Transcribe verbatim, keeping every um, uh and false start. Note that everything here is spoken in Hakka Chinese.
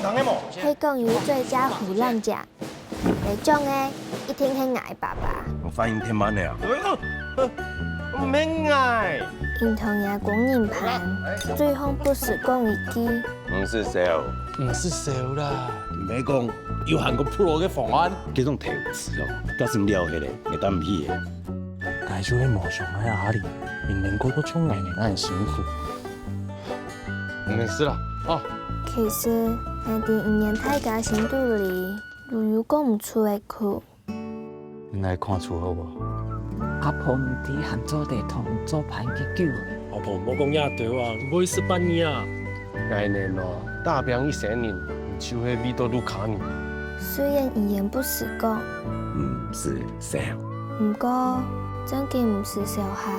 係講有最佳唬爛仔，得獎个一定係𠊎爸爸。我反應忒慢了啊。毋免𠊎。印度人工人盤，最後不時講一句：毋使愁。毋使愁啦。毋係講有還過pro个方案？這種投資哦，假使了起來，會擔毋起个。𠊎就係無想愛阿里，明明過到像𠊎恁辛苦。毋免愁啦，哦。其實，𠊎知你大家心肚裡，都有講毋出个苦。 你來看厝好無？阿婆毋知還做得同做伴幾久咧。阿婆，莫講這兜啊，毋會食半日啊。𠊎等哦，打拚一生人，就係為著屋下人。雖然語言不識講，毋使愁。毋過，正經毋使愁哈。